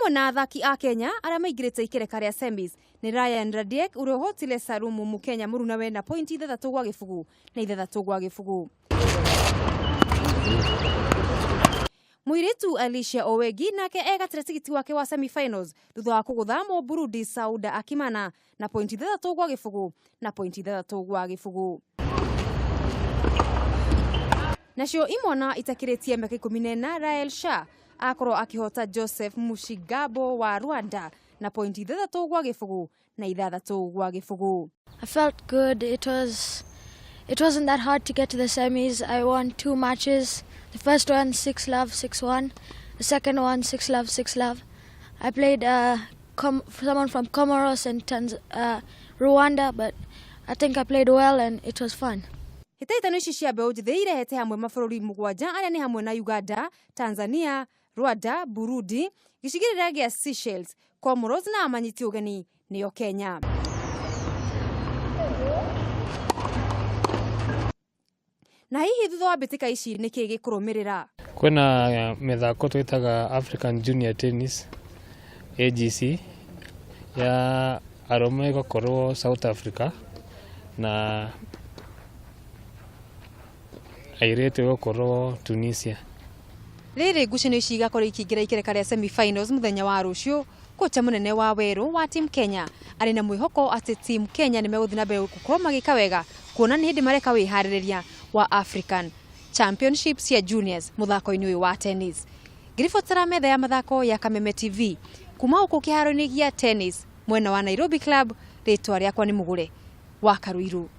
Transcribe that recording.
Hamwe na athaki a Kenya arĩa maingĩrĩte ikereka rĩa semis nĩ Ryan Radiek ũrĩa ũhotire Salumu Mũkenya mũrunawe na pointi 6-0 na 6-0. Mũirĩtu Alicia Owegi nake egatĩra tigiti wake wa semi-finals thutha wa kũgũtha Mũburundi Sauda Akimana na pointi 6-0 na pointi 6-0. Nacio imwana itakĩrĩtie mĩaka 14 Rael Shah akorwo akĩhota Joseph Mushigabo wa Rwanda na pointi 6-0 na 6-0. I felt good. It wasn't that hard to get to the semis. I won two matches. The first one 6-love, 6-1. The second one 6-love, 6-love. I played someone from Comoros and Rwanda, but I think I played well and it was fun. Hĩtahĩtano ici cia mbeũ njĩthĩ irehete hamwe mabũrũri 7 arĩa nĩ hamwe na Uganda, Tanzania, Rwanda, Burundi, gĩcigĩrĩra gĩa Seychelles, Comoros na amanyiti ũgeni nĩo Kenya. Na hihi thutha wa mbĩtĩka ici nĩkĩ gĩkũrũmĩrĩra? Kwĩna mĩthako twĩtaga African Junior Tennis AGC ya arũme ĩgakorwo South Africa na airĩtu ĩgakorwo Tunisia. Rĩrĩ ngucanio ici igakorwo ikĩingĩra ikereka rĩa semi-finals mũthenya wa rũciũ. Kocha mũnene wa werũ wa Team Kenya arĩ na mwĩhoko atĩ Team Kenya nĩ megũthiĩ na mbere gũkorwo magĩka wega kuona nĩ hĩndĩ mareka wĩharĩrĩria wa African Championship cia Juniors mũthako-inĩ ũyũ wa tennis. Ngĩribotera metha ya mathako ya Kameme TV kuma gũkũ kĩharo-inĩ gĩa tennis mwena wa Nairobi Club, rĩtwa rĩakwa nĩ Mũgũre wa Karuiru.